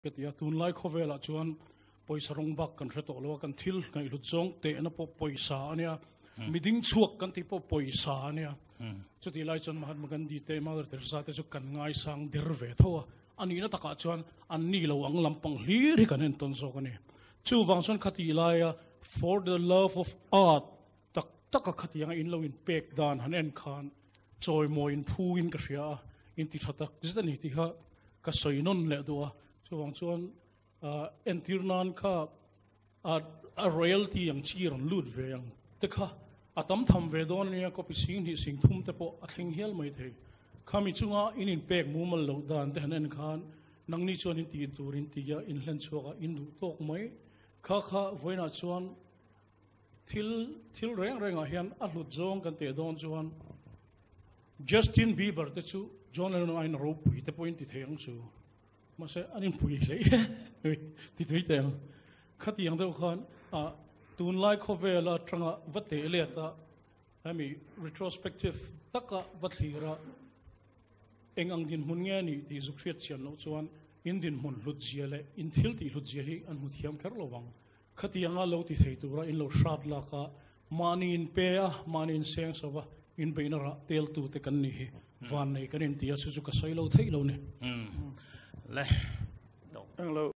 Ka ti a, tunlai khawvelah chuan pawisa rawng bak kan hre tawh lo a, kan thil ngaihhlut zawng tehna pawh pawisa a nia, mi ding chhuak kan tih pawh pawisa a nia. Chutih lai chuan Mahatma Gandhi te, Mother Teresa te chu kan ngaisang der ve tho a, a nihna takah chuan an ni lo ang lampang hlir hi kan entawn zawk a ni. Chuvang chuan khatih laia For the love of art tak taka khatianga in lo inpek dan han en khan chawimawi in phu in ka hria a, in ti tha tak zet a ni tih kha ka sawi nawn leh duh a. Chuvang chuan entir nan kha a royalty ang chi rawn lut ve ang te kha a tam tham ve dawn a nia, copy sing hnih sing thum te pawh a thleng hial mai thei. Khami chunga in inpek mumal loh dan te han en khan nangni chuan in tih tur in ti a, in hlen chhuak a, in duh tawk mai. Kha kha vawiinah chuan Thil thil reng rengah hian a hlut zawng kan teh dawn chuan Justin Bieber te chu John Lennon aiin ropui te pawhin ti thei ang chu. Mahse an inpui hlei ti tui teh ang. Khatiang deuh khan a tunlai khawvel atanga va teh let a hemi retrospective taka va thlir a eng ang dinhmun nge ni tih zuk hriat chian loh chuan in dinhmun hlut zia leh in thil tih hlut zia hi an hmu thiam kher lo vang. Khatianga lo ti thei tura in lo hrat lak a, mahni in pe a, mahni in seng so va, in beihna rah tel tu te kan ni hi van nei kan inti a, chu chu ka sawi lo theih lo ni. Le. Englo.